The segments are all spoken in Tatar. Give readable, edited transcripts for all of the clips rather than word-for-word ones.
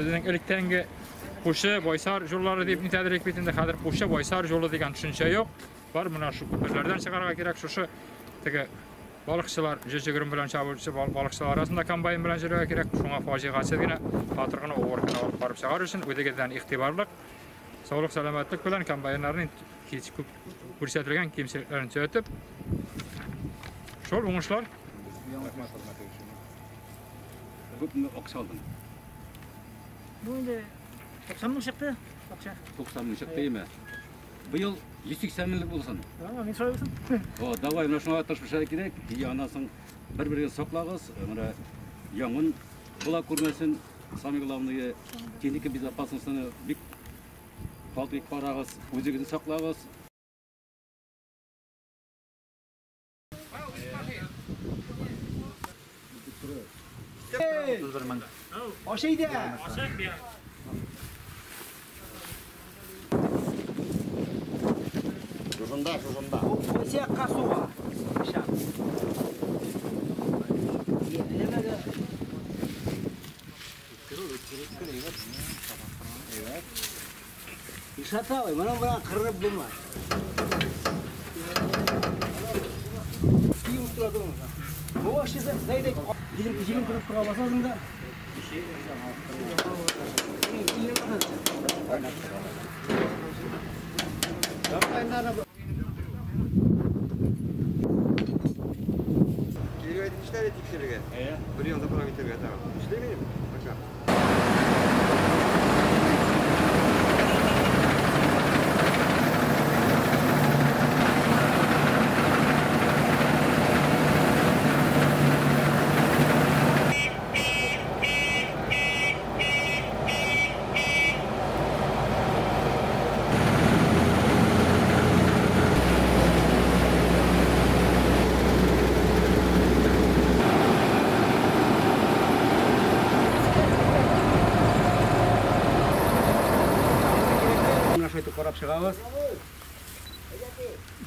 Безнең электәнге Кушы, Байсар юллары дип нитәдерик бит инде, хәзер Кушы, Байсар юлы дигән төшенчә юк. Бар менә шу күперләрдән чыгарга кирәк, шушы теге балыкчылар, 120 белән чабучы балыкчылар арасында комбайн белән йөрергә кирәк. Шуңа фаҗигасез генә, батыр гына уборканы алып барып чыгару өчен үзегездән игътибарлык, саулык, сәламәтлек белән комбайннарның күп күрсәтелгән кимчелекләрен төзәтеп, шул уңышлар. Күпме акча алдың? Бу инде 90 мең чыкты акча. 90 мең чыкты име? Быел 180 меңлек булсын. А, мин шулай булсын. О, давай, менә шуңа тырышып эшләргә кирәк. И аннан соң бер-берегезне саклагыз, менә янгын була күрмәсен. Самое главное, техника безопасностьны бик катгый карагыз, үзегезне саклагыз. Шушында, шушында. İrşat abi, bana bana kırıp bulma. Bu aşısı neydi? Gidin kırıp kıra da. Geri etmişler ya tikşirge. Bir yıl da buna bitirge tamam. İşlemeyeyim mi? Bakalım. Карап чыгабыз.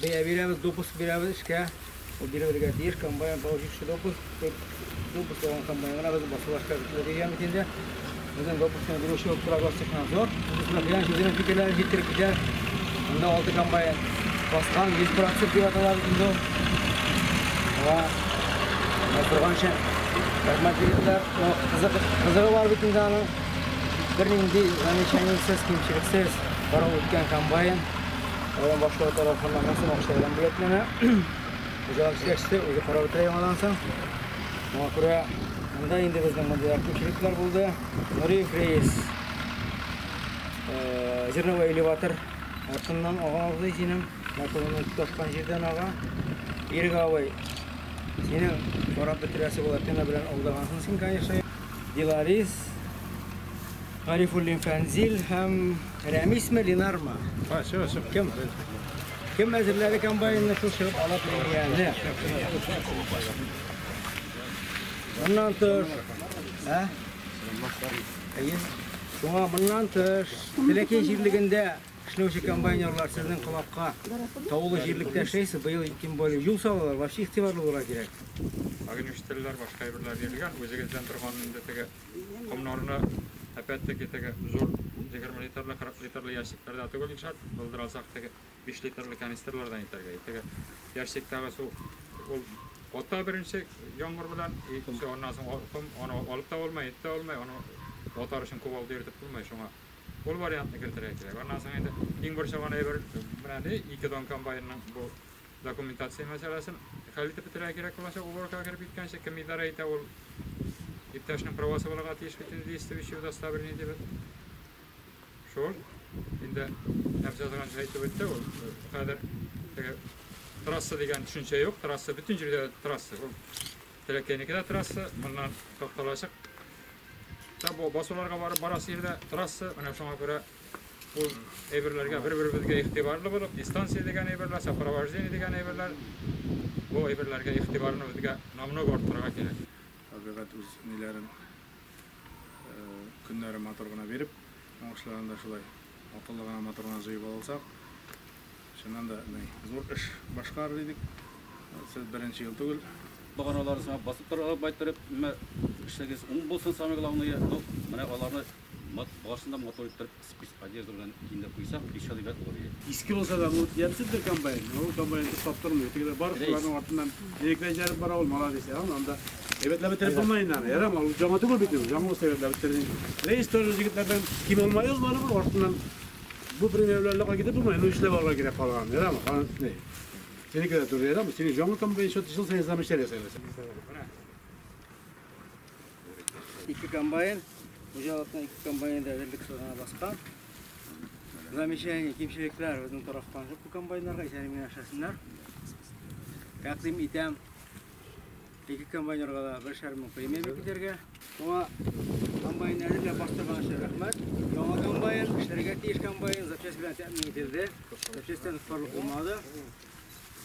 Бәя бирәбез, допуск бирәбез эшкә. Ул бирергә тиеш, комбайн получивший допуск. Допуск алган комбайнга без басулашка дигән бит инде. Безнең допускны бирүче булып тора Гостехнадзор. Безнең үзенең фикерләрен җиткереп китә. Монда 6 комбайн баскан 100% дип атала бит инде. Аңа торганча рәхмәт егетләр. Кызыгы бар бит инде аның. Бернинди замечаниесез, кимчелексез карап үткән комбайн. Район башлыгы тарафыннан насыл акча белән бүләкләнә. Хуҗалык җитәкчесе үзе карап үтә яңадан соң. Шуңа күрә монда инде безнең мондый кимчелекләр булды. Нуриев рейс зерновой элеватор артыннан ага абзый синең моторыңны тоташкан җирдән ага. Ирек абый, синең карап бетерәсе була, тена белән алдагансың син, конечно. Диларис, Гарифуллин Фәнзил һәм Рәмисме, Ленармы? Ha, все, все. Кем? Кем әзерләде комбайнны, шул чыгып ала премияне. Моннан тыш, ә? Әйе. Шуңа моннан тыш, Теләкәй җирлегендә эшләүче комбайнерлар сезнең колакка таулы җирлектә эшләйсез, быел тем более юл салалар, вообще игътибарлы булырга кирәк. Огнетушительләр, башка әйберләр бирелгән, үзегездән торган инде теге комнарны опять-таки теге зур 20 литрлы, 40 литрлы ящикларда түгел Илшат, булдыра алсак теге 5 литрлы канистрлардан итәргә. Теге ящиктагы су ул ата беренче яңгыр белән, икенче аннан соң ком аны алып та булмый, итеп тә булмый, аны атар өчен кувалда йөртеп булмый, шуңа ул вариантны кертергә кирәк. Аннан соң инде иң борчыган әйбер менә ни, ике дон комбайнның бу документация мәсьәләсен хәл итеп бетерергә кирәк булачак, уборкага кереп киткәнче кем идарә итә, ул иптәшнең правасы булырга тиеш бит инде, действующий удостоверение дип. Шул инде Әбзәзган әйтеп үтте, ул хәзер теге трасса дигән төшенчә юк, трасса бөтен җирдә трасса. Ул Теләкәйнеке дә трасса, моннан тукталачак. Та бу басуларга барып барасы җирдә трасса, менә шуңа күрә ул әйберләргә бер-беребезгә игътибарлы булып, дистанция дигән әйберләр, сопровождение дигән әйберләр, бу әйберләргә игътибарны безгә намного арттырырга кирәк. Табигать үз ниләрен көннәре матур гына биреп, уңышларын да шулай акыллы гына матур гына җыеп алсак, чыннан да зур эш башкарыр идек. Сез беренче ел түгел. Баганалар сына басып торырга байтырып, менә эшләгез уң булсын, самое главное, ну, менә аларны Барысын да матур иттереп спецодежда белән киендереп куйсак, бик шәп әйбәт булыр иде. Иске булса да, бу ямьсез бер комбайн. Ул комбайн туктап тормый. Тегеләр бар, шуларның артыннан электр җәреп бара, ул молодец. Анда әйбәтләп бетереп булмый инде аны. Ярам, ул яңа түгел бит ул. Яңа булса әйбәтләп бетердең. Рейс тоже егетләрдән ким алмайбыз, барыбер артыннан бу премия белән лака китеп булмый. Ну эшләп алырга кирәк калган. Ярам, аны сенеке дә түгел, ярам. Синең яңа комбайн счет ел саен замечание ясыйлар. Ике комбайн, хуҗалыкның ике комбайны да әзерлек сызыгына баскан. Замечание, кимчелекләр безнең тарафтан юк бу комбайннарга, исән генә эшләсеннәр. Тәкъдим итәм ике комбайнерга да бершәр мең премия биреп китәргә. Шуңа комбайн әзерләп бастырган өчен рәхмәт. Яңа комбайн, эшләргә тиеш комбайн, запчасть белән тәэмин ителде. Запчастьтан тоткарлык булмады.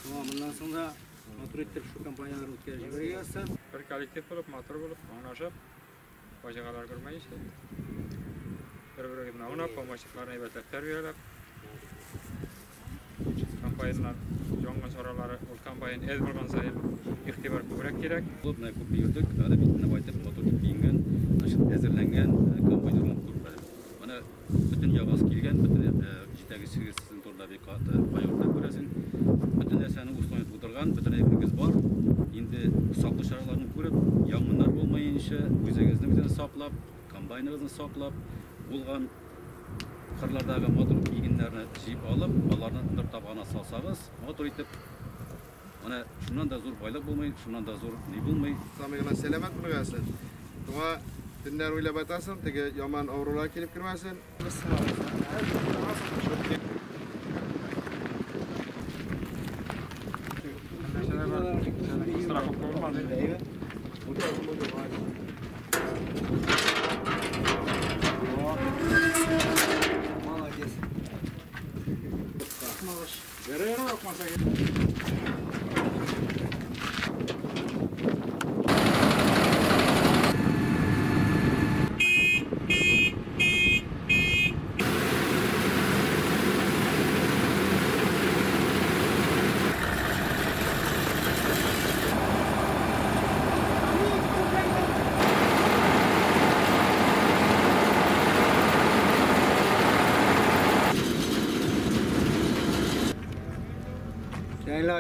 Шуңа моннан соң да матур итеп шу компанияләрне үткәреп җибәрергә язсын. Бер коллектив булып, матур булып, аңлашып, фаҗигалар күрмәенчә, бер-беребезне аңлап, помощникларны әйбәтләп тәрбияләп, комбайннар янгын чаралары, ул комбайн әз булган саен игътибар күбрәк кирәк. Булып, менә күп йөрдек, әле бит менә байтак матур итеп киенгән, значит, әзерләнгән комбайнерлар күп әле. Менә бөтен ягаз килгән, бөтен җитәкчегез сезнең турында бик каты кайгырта күрәсең. Бөтен нәрсәне условия тудырган, бөтен әйберегез бар. Инде саклык чараларын күреп, янгыннар булмаенча, үзегезне үзегез саклап, комбайныгызны саклап, булган кырлардагы матур игеннәрне җыеп алып, аларны бер табагына салсагыз, матур итеп, менә шуннан да зур байлык булмый, шуннан да зур ни булмый. Самый гына сәламәт булыргасың. Шуңа төннәр уйлап атасың, теге яман авырулар килеп кермәсен. Страховка булмады. Молодец.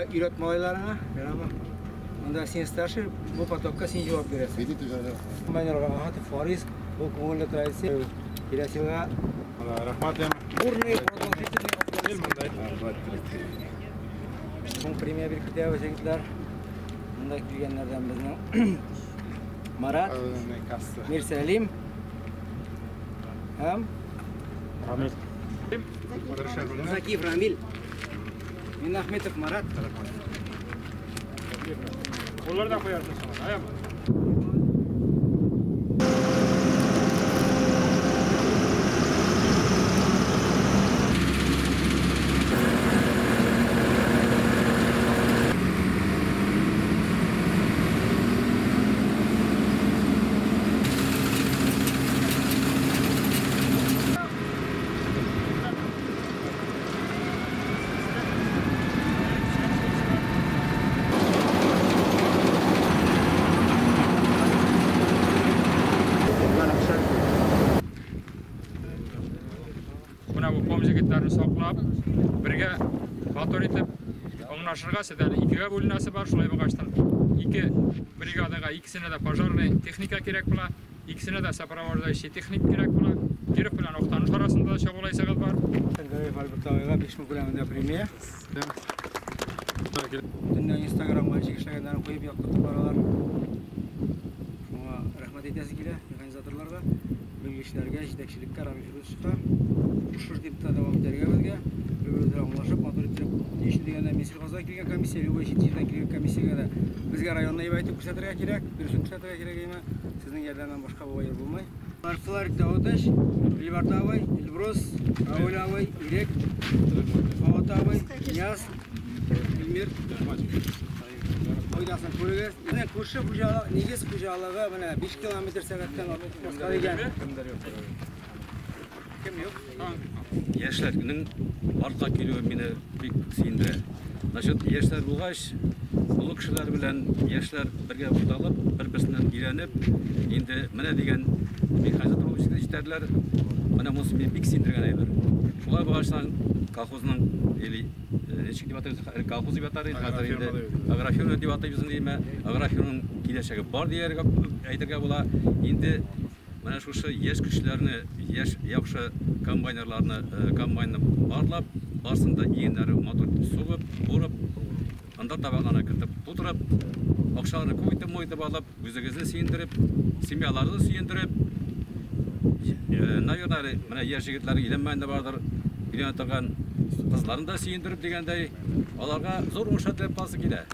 Өйрәт малайларыңа, ярамы? Анда син старший, бу потокка син җавап бирәсең. Комбайнерга ага, Фарис, бу күңелле традиция. Киләсе елга Рәхмәт. бурный, продолжительный Соң премия биреп китәбез, егетләр. Монда килгәннәрдән безнең Марат, Мирсәлим һәм Рамил. Закиев Рамил. Минахметов Марат. Куллар да куярсың соң, әйеме? Менә бу ком егетләрне саклап, бергә матур итеп аңлашырга, сез әле икегә бүленәсе бар, шулай булгачтан ике бригадага икесенә дә пожарный техника кирәк була, икесенә дә сопровождающий техник кирәк була. Киров белән Актаныш арасында да чабулайсыгыз бар. Сергей Альберт абыйга 5 мең күләмендә премия. Төнлә Инстаграмга ничек эшләгәннәрен куеп яктыртып баралар. Шуңа рәхмәт әйтәсе килә механизаторларга, белгечләргә, җитәкчелеккә, Рамил Фирдүсовка. Шушы дип тә дәвам итәргә безгә, бер-беребез белән аңлашып, матур итеп, ни өчен дигәндә, Минсельхоздан килгән комиссия, любой чит җирдән килгән комиссиягә дә безгә районны әйбәт итеп күрсәтергә кирәк, дөресен күрсәтергә кирәк әйме. Сезнең ярдәмнән башка бу әйбер булмый. Флорид Даутович, Ильбарт абый, Эльбрус, Рауль абый, Ирек, Фават абый, Нияз, Эльмир. Файдасын күрегез. Менә күрше хуҗалык, нигез хуҗалыгы менә 5 километр сәгатьтән артык башка дигән. Кем юк? Яшьләрнең артка килүе мине бик сөендерә. Значит, яшьләр булгач, олы кешеләр белән яшьләр бергә буталып, бер-берсеннән өйрәнеп, инде менә дигән механизатор булып җитәрләр. Менә монысы мине бик сөендергән әйбер. Шулай булгачтан колхозның или ничек дип атыйбыз, колхоз дип атар идек, хәзер инде агрофирма дип атыйбыз инде, агрофирманың киләчәге бар дияргә әйтергә була. Инде менә шушы яшь кешеләрне, яшь яхшы комбайнерларны, комбайнны барлап, барсын да игеннәре матур итеп сугып, урып, ындыр табагына кертеп тутырып, акчаларны күп итеп мул итеп алып, үзегезне сөендереп, семьяларны сөендереп, наверное, әле менә яшь егетләр өйләнмәгән дә бардыр, өйләнә торган кызларын да сөендереп дигәндәй, аларга зур уңышлар теләп каласы килә.